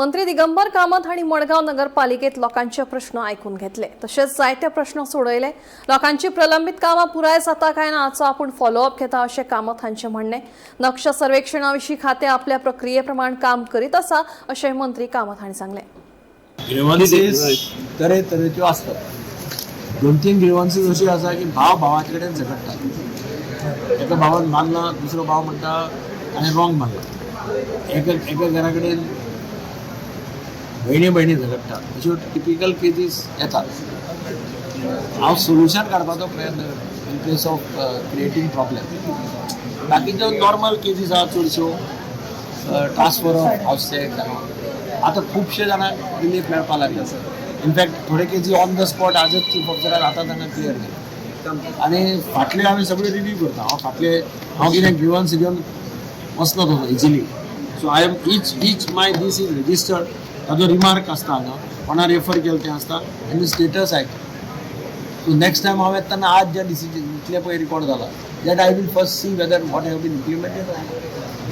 मंत्री दिगंबर कामत हांणी मडगांव नगरपालिकेत लोकांचे प्रश्न आयकून घेतले, तशेंच जायते प्रश्न सोडयले. लोकांची प्रलंबित कामां पुराय जाता काय ना हाचो आपूण फॉलोअप घेता अशें कामत हांचें म्हणणें. नक्ष सर्वेक्षणा विशीं खातें आपल्या प्रक्रिये प्रमाण काम करीत आसा अशें मंत्री कामत हांणी सांगलें. ग्रिवन्सीस तरेतरेच्यो आसतात. दोन तीन ग्रिवन्सीस अशी आसा की भाव भावाचे कडेन झगडटात. एका भावान मारला, दुसरो भाव म्हणटा हांवें रॉंग मारला. एका एका घरा कडेन भयणी भयणी झगडटात. अश्यो टिपिकल केजीस येतात. हांव सोल्युशन काडपाचो प्रयत्न करता in place of creating problem. बाकीच्यो नॉर्मल केजीस आहा चडश्यो, ट्रान्सफर ऑफ हावस टॅक्स. आतां खुबशे जाणांक रिलीफ मेळपाक लागले. इनफॅक्ट थोडे केजी ऑन the spot आजच चीफ ऑफिसरान आतां तांकां क्लियर केले आनी फाटले आमी सगळे रिव्यू करता. हांव फाटले हांव कितें ग्रिवन्स घेवन वचना तसो easily. So I am each my this is registered. ताजो रिमार्क आसता हांगा, कोणा रेफर केलें तें आसता आनी स्टेटस आयक. सो नेक्स्ट टायम हांव येतना आज जे डिसिजन इतले पळय रिकॉर्ड जाला, that I will first see whether what have been implemented.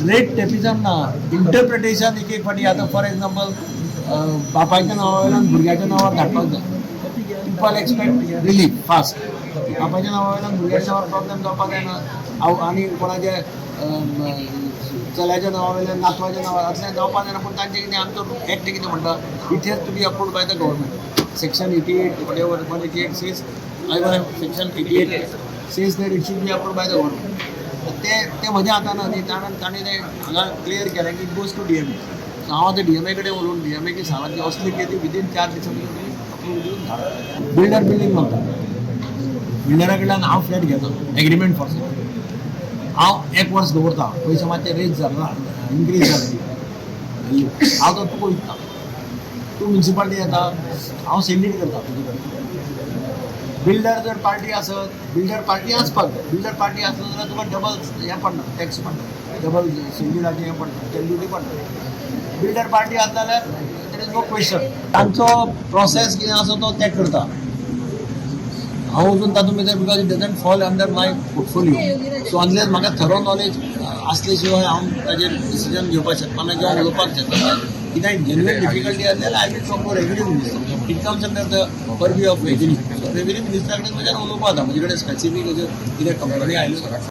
Red tapism ना, इंटरप्रिटेशन एक एक फाटी. आतां फॉर एग्जाम्पल, बापायच्या नांवा वयल्यान भुरग्याच्या नांवार धाडपाक जाय. People expect relief fast. बापायच्या नांवा वयल्यान भुरग्याच्या नांवार प्रॉब्लेम जावपाक जायना. हांव आनी कोणाच्या चल्याच्या नांवा वयल्यान नातवाच्या नांवार असलें जावपाक जायना. पूण तांचें कितें, आमचो एक्ट कितें म्हणटा, it has to be approved by the government. Section 88, whatever, 188 says, section 88 says that it should be approved by the government. ते ते म्हज्या हातान ना न्ही. ताणें तें हांगा क्लियर केलें की it goes to DMA. So हांव आतां डीएमए कडेन उलोवन डीएमए सांगलां की असली केली विदीन 4 दिसां भितर तुमी अप्रूव दिवन धाडा. बिल्डर बिल्डींग बांदता, बिल्डरा कडल्यान हांव फ्लॅट घेता, एग्रीमेंट फॉर सेल. हांव एक वर्स दवरता, पयशे मातशे रेज जाले, इन्क्रीज जाले व्हॅल्यू, हांव तो तुका विकता. तूं म्युनिसिपालिटी येता, हांव सेल डीड करता तुजे कडेन. बिल्डर जर पार्टी आसत, बिल्डर पार्टी आसपाक जाय. बिल्डर पार्टी आसलो जाल्यार तुका डबल हें पडना, टॅक्स पडना, डबल सेल डिडाचें हें पडना, स्टॅम्प ड्युटी पडना. बिल्डर पार्टी आसता जाल्यार there is no question. तांचो प्रोसेस कितें आसा तो ते करता. हांव वचून तातूंत भितर, because it doesn't fall under my portfolio, so unless म्हाका थरो नॉलेज आसले शिवाय हांव ताजेर डिसिजन घेवपाक शकना किंवा उलोवपाक शकना. कितें जेन्युइन डिफिकल्टी आसली जाल्यार I will talk to revenue minister. It comes under the purview of revenue, so revenue मिनिस्टरा कडेन म्हज्यान उलोवपाक जाता. म्हजे कडेन स्पेसिफीक अश्यो कितें कंप्लेनी आयल्यो.